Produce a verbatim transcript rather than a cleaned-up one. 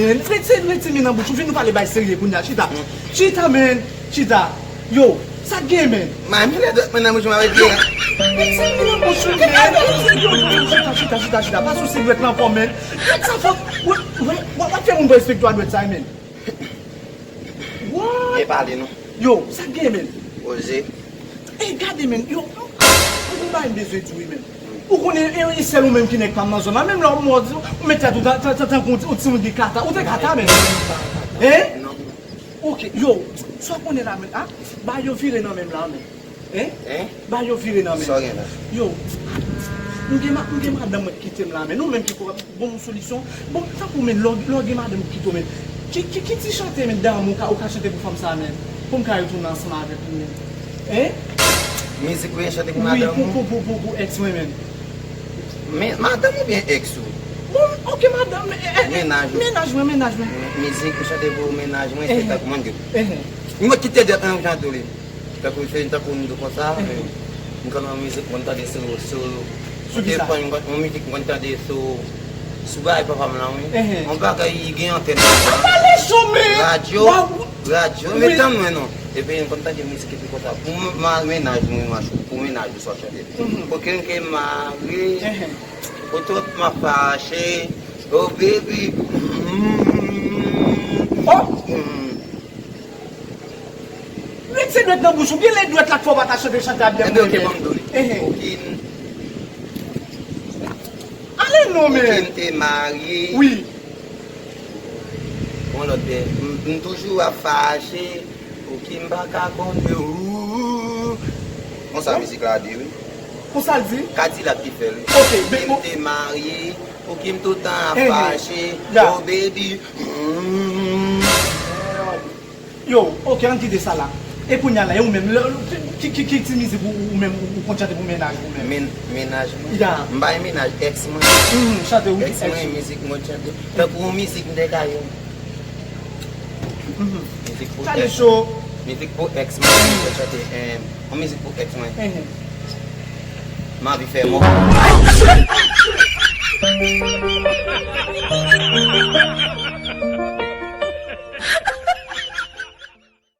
men. Retire, retire men nan bouch ou. Vin nou pale bay serye kounye a. Chita. Chita, men. Chita. Yo, sa k gen, men? Mami, lè dwèt mwen nan bouch mwen avèk vye. Retire men nan bouch ou, men. Yo, yo, yo, yo, chita, chita, chita, chita. Pa souse dwèt lan ankò, men. Dwèt sa fò. W ap fè moun pran respekte a dwèt sa, men. What? E pale non. Yo, sa k gen, men? Oze. E gade, men. Yo, ou bay m bezwen di wi, men. Ou konnen, e, e sèl ou menm ki nèg pa m nan zòn nan. Menm lè w mò, ou met tèt ou tan, tan, tan, tankou yon timoun gen kata. Ou te kata, men. Hein? Non. Ok, yo, sa w konnen la, men. Ah, ba yo vire nan men m la, men. Hein? Hein? Ba yo vire nan men. Sa w gen la? Yo, m gen ma-, m gen madanm mwen ki kite m la, men. Nou menm ki pou ban m yon solisyon. Bon, tankou, men, lè w, lè w gen madanm ki kite w, men. Ki, ki, ki ti chante, men, damou ou ka, ou ka chante pou fanm sa, men? Pou m ka retounen ansanm avèk li, men. Hein? Mizik ou vle chante pou madanm ou? Wi, pou, pou, pou, pou, pou ex mwen, men. Men, madanm oubyen ex ou? Bon, ok, madanm, men, eh, eh, eh, mennaj ou. Mennaj mwen, mennaj mwen. Mizik ou chante pou mennaj mwen, se tankou mwen di. Eh, eh. Mwen kite dèt nan jan tou li. Tankou se tankou m di w konsa, m konn yon mizik mwen tande sou, sou, sou ki sa? Telefòn, yon mizik mwen tande sou, sou bagay papa m lan, wi. Yon bagay li gen antèn. Pale cho, men. Radyo, radyo, men tann mwen non. Epi m konn tande mizik epi konsa. Pou m-, ma-, mennaj mwen, machou, pou mennaj ou sa chante. Pou ke m ke mare, pou tout m ap fache, oh baby. Oh! Retire dwèt nan bouch ou. Gen lè dwèt la k fè w pa ta chante chante a byen. Ebyen, ok, ban m do li. Ehe. Pou ki m, ale non, men. Pou ki m te marye. Wi. Bon, lòt byen. M, m toujou ap fache. Pou ki m pa ka konnen ou. Konsa mizik la di, wi. Konsa l di? Kadilak ki fè l, wi. Ok, men. Pou ki m te marye. Pou ki m toutan ap fache. Oh, baby. Mm. Yo, ok, ann kite sa la. E kounye a la, e ou menm, lè, ki, ki, ki ti mizik ou, ou menm, ou, ou konn chante pou mennaj ou menm? Men-, mennaj mwen? Ya. M pa gen mennaj, ex mwen. Mhm, chante ou di ex mwen, ex ou. Mizik mwen chante. Tankou yon mizik m te ka yo. Mhm. Mizik pou ex. Chale cho. Mizik pou ex mwen, mwen chante, eh, yon mizik pou ex mwen. Mhm. M anvi fè mò.